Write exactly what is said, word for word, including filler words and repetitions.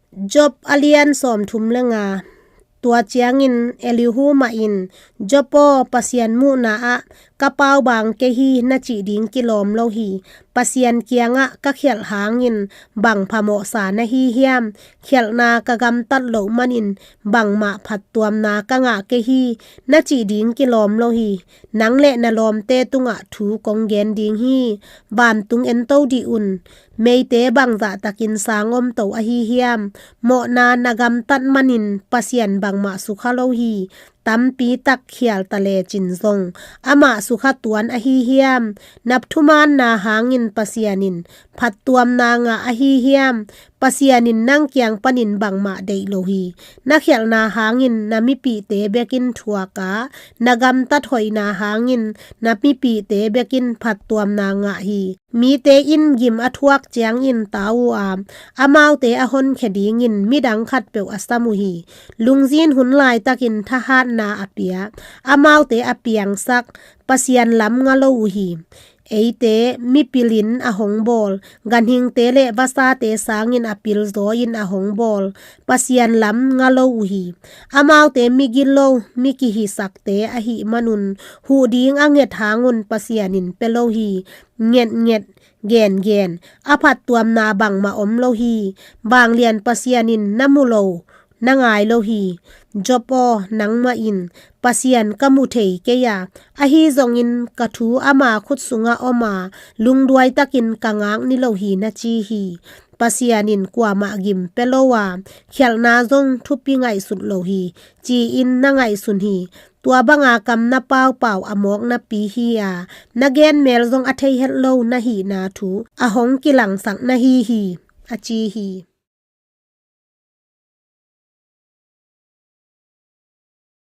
Job a lian sawmthum le nga. Tua ciangin Elihu mah in, Job aw, Pasian muhna ah ka pau bang kei hi na cih ding kilawm lo hi. Pasian kiangah ka khialh hangin bang phamawhsa na hi hiam? Khialhna ka gamtat loh manin bangmah phattuamna ka ngah kei hi na cih ding kilawm lo hi. Nang le na lawmte tungah thu kong gen ding hi. Vantung ento dih un. Meite bangzah takin sang om to ahi hiam? Mawhna na gamtat manin Pasian bangmah sukha lo hi. Tampi tak khial ta lecin zong amah sukha tuan ahi hiam? Na thumaanna hangin Pasian in phattuamna ngah ahi hiam? Pasian in nang kiang panin bangmah deih lo hi. Na khialhna hangin na mipihte bekin thuak a, na gamtat hoihna hangin na mipihte bekin phattuamna ngah hi. Mite in gim a thuak ciangin tau uh a, amaute a honkhia dingin midang khatpeuh a sam uh hi. Lungzin hun laitakin thahatna a pia, amaute a piangsak, Pasian lam nga lo uh hi. Eite mipilin a hong bawl, ganhingte le vasate sangin a pilzaw in a hong bawl, Pasian lam nga lo uh hi. Amaute migilo, mi kihisakte ahih manun, huh ding a nget hangun Pasian in pia lo hi. Ngetnget, gengen, a phattuamna bangmah om lo hi. Vanglian Pasian in na mu lo, na ngai lo hi. Job aw, nangmah in, Pasian ka mu thei kei a, ahi zongin ka thu ama khut sungah om a, lungduai takin ka ngak ni lo hi na ci hi. Pasian in kuamah gim pia lo a, khialhna zong thupi ngaihsut lo hi, ci-in na ngaihsun hi. Tua banga kam na paupau a mawk napi hi a, na gen mel zong a thei het lo na hihna thu a hong kilangsak na hi hi, a ci hi.